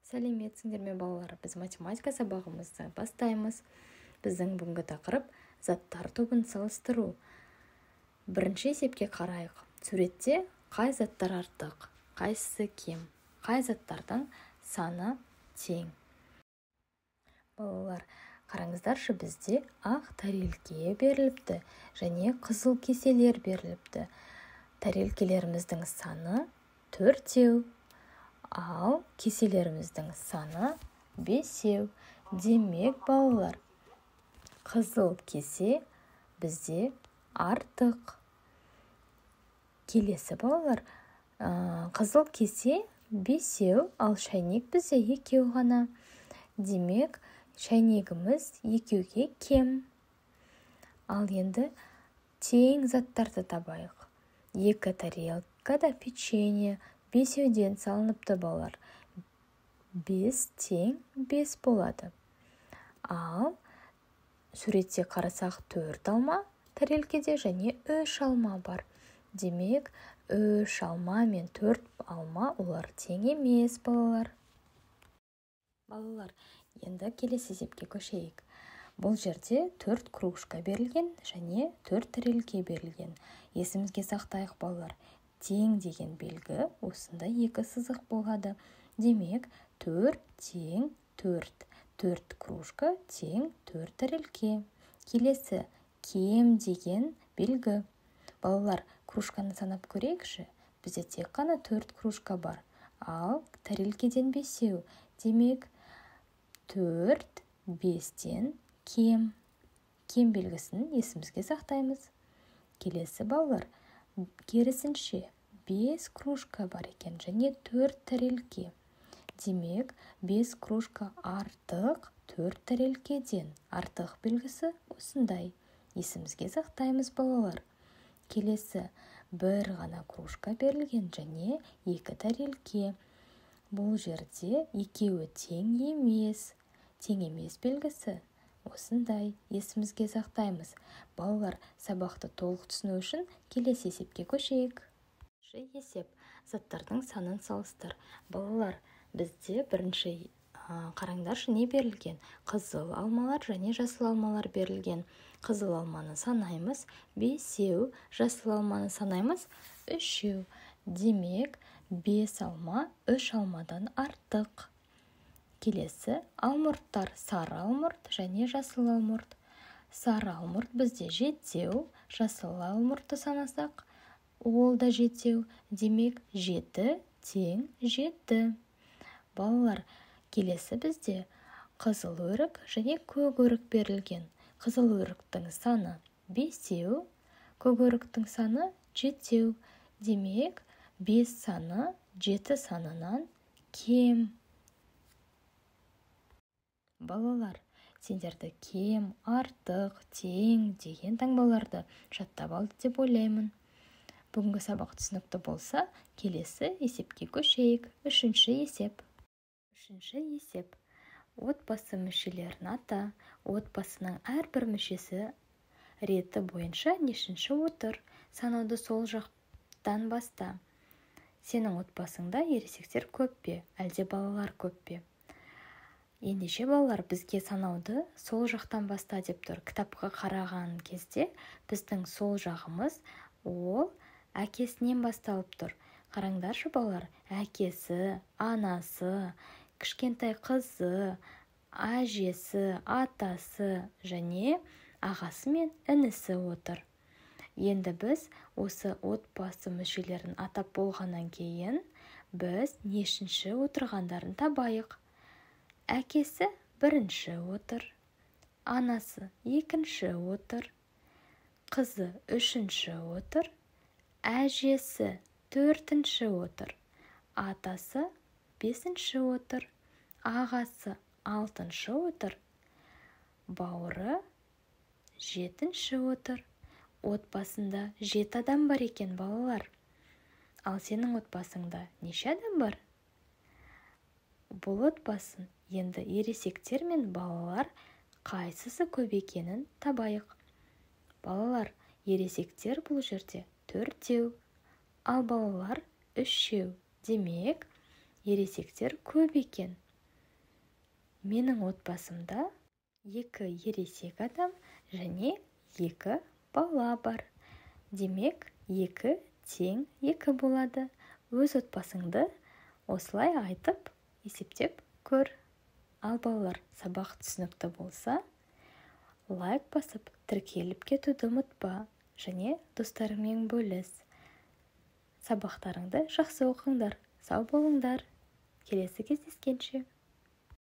Сәлеметсіңдер ме, балалар! Біз математика сабағымызды бастаймыз. Біздің бүгінгі тақырып: заттар тобын салыстыру. Бірінші есепке қарайық. Суретте қай заттар артық, қайсысы кем, қай заттардың саны тең? Балалар, қараңыздаршы, бізде ақ тәрелке беріліпті және қызыл кеселер беріліпті. Тәрелкелеріміздің саны төртеу, ал кеселеріміздің саны бесеу. Демек, балалар, қызыл кесе бізде артық. Келесі, балалар, қызыл кесе бесеу, ал шәйнек бізде екеу ғана. Демек, шәйнегіміз екеуге кем. Ал енді тең заттарды табайық. Екі тарелкада печенье бесеуден салыныпты, балалар. Бес тең бес болады. Ал суретте қарасақ, төрт алма тәрелкеде және үш алма бар. Демек, үш алма мен төрт алма, олар тең емес, балалар. Балалар, енді келесі есепке көшейік. Бұл жерде төрт кружка берілген және төрт тәрелке берілген. Есімізге сақтайық, балалар, тең деген белгі осындай екі сызық болады. Демек, төрт тең төрт. Төрт кружка тең төрт тәрелке. Келесі кем деген белгі. Балалар, кружканы санап көрейікші. Бізде тек қана төрт кружка бар, ал тәрелкеден бесеу. Демек, төрт бестен кем. Кем белгісін есімізге сақтаймыз. Келесі, балалар, керісінше, бес кружка бар екен және төрт тәрелке. Демек, бес кружка артық төрт тәрелкеден. Артық белгісі осындай, есімізге сақтаймыз, балалар. Келесі бір ғана кружка берілген және екі тәрелке. Бұл жерде екеуі тең емес. Тең емес белгісі осындай, есімізге сақтаймыз. Балалар, сабақты толық түсіну үшін келесі есепке көшейік. Есеп: заттардың санын салыстыр. Балалар, бізде бірінші, қараңдаршы, не берілген? Қызыл алмалар және жасыл алмалар берілген. Қызыл алманы санаймыз, бесеу, жасыл алманы санаймыз, үшеу. Демек, бес алма үш алмадан артық. Келесі алмұрттар: сары алмұрт және жасыл алмұрт. Сары алмұрт бізде жетеу, жасыл алмұртты санасақ, ол да жетеу. Демек, жеті тең жеті. Балалар, келесі бізде қызыл өрік және көк өрік берілген. Қызыл өріктің саны бесеу, көк өріктің саны жетеу. Демек, бес саны жеті санынан кем. Балалар, сендерді кем, артық, тең деген таңбаларды жаттап алды деп ойлаймын. Бүгінгі сабақ түсінікті болса, келесі есепке көшейік. Үшінші есеп. Үшінші есеп: отбасы мүшелерін ата. Отбасының әрбір мүшесі реті бойынша нешінші отыр? Санауды сол жақтан баста. Сенің отбасыңда ересектер көп пе, әлде балалар көп пе? Ендеше, балалар, бізге санауды сол жақтан баста деп тұр. Кітапқа қараған кезде біздің сол жағымыз, ол әкесінен басталып тұр. Қараңдаршы, балалар: әкесі, анасы, кішкентай қызы, әжесі, атасы және ағасы мен інісі отыр. Енді біз осы отбасы мүшелерін атап болғаннан кейін, біз нешінші отырғандарын табайық. Әкесі бірінші отыр, анасы екінші отыр, қызы үшінші отыр, әжесі төртінші отыр, атасы бесінші отыр, ағасы алтыншы отыр, бауыры жетінші отыр. Отбасында жеті адам бар екен, балалар. Ал сенің отбасыңда неше адам бар? Бұл отбасын енді ересектер мен балалар қайсысы көп екенін табайық. Балалар, ересектер бұл жерде төртеу, ал балалар үшеу. Демек, ересектер көп екен. Менің отбасымда 2 ересек адам және 2 бала бар. Демек, 2 тең 2 болады. Өз отбасыңды осылай айтып, есептеп көр. Ал балалар, сабақ түсінікті болса, лайк басып, тіркеліп кетуді ұмытпа және достарыңмен бөліс. Сабақтарыңды жақсы оқыңдар. Сау болыңдар. Келесі кездескенше.